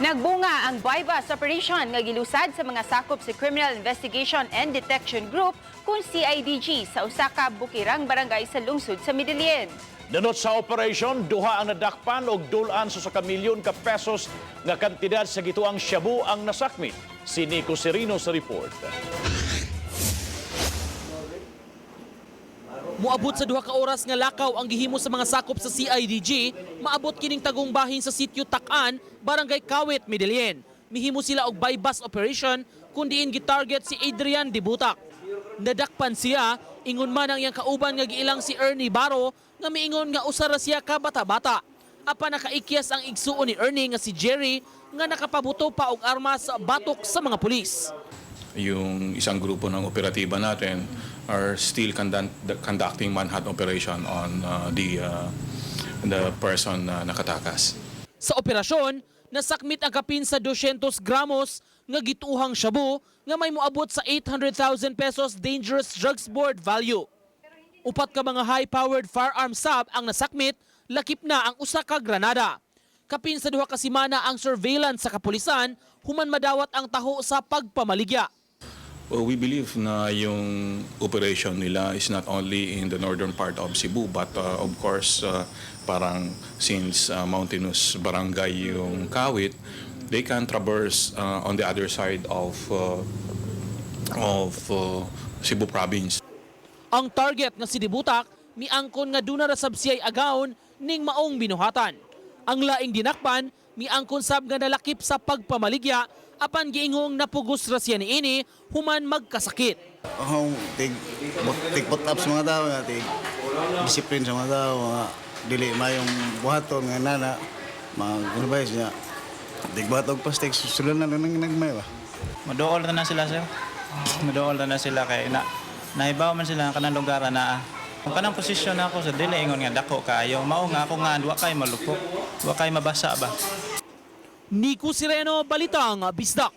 Nagbunga ang buy-bust operation nga gilusad sa mga sakop sa Criminal Investigation and Detection Group kung CIDG sa usa ka bukirang barangay sa lungsod sa Medellin. Danot sa operation, duha ang nadakpan og dul-an sa 1 ka milyon ka pesos nga kantidad sa gituang shabu ang nasakmit. Si Nico Serino sa report. Muabot sa 2 ka oras nga lakaw ang gihimo sa mga sakop sa CIDG, maabot kining tagong bahin sa sitio Takan, Barangay Kawit, Medellin. Mihimo sila og buy-bust operation kung diin gitarget si Adrian Dibutak. Nadakpan siya, ingon man ang iyang kauban nga giilang si Ernie Baro nga miingon nga usa ra siya ka bata-bata. Apan nakaikyas ang igsuon ni Ernie nga si Jerry nga nakapabuto pa og armas sa batok sa mga pulis. Yung isang grupo ng operatiba natin are still conducting manhunt operation on the person na nakatakas. Sa operasyon, nasakmit ang kapin sa 200 gramos nga gituuhang shabu nga may moabot sa 800,000 pesos Dangerous Drugs Board value. Upat ka mga high-powered firearm sab ang nasakmit, lakip na ang usa ka granada. Kapin sa 2 ka semana ang surveillance sa kapulisan human madawat ang taho sa pagpamaligya. Well, we believe na yung operation nila is not only in the northern part of Cebu but of course parang since mountainous barangay yung Kawit, they can traverse on the other side of Cebu province. Ang target nga si Dibutak miangkon nga duna ra sab siya'y agawon ning maong binuhatan. Ang laing dinakpan miangkon sab nga nalakip sa pagpamaligya apan giingong napugos ra siya niini human magkasakit. Akong tig tig put up sa mga tao nga tig discipline sa mga tao nga dili mayong buhaton nga nana mga advice niya tig buhat og plastic sulod na nang nagmay ba. Maduol na na sila, sir. Maduol na na sila kay na nahibaw man sila ang kanang lugar na. Ang kanang posisyon ako sa dili ingon nga dako kaayo. Mao nga ako nga wa kay malupok, wa kay mabasa ba. Nico Sireno, Balitang Bisdak.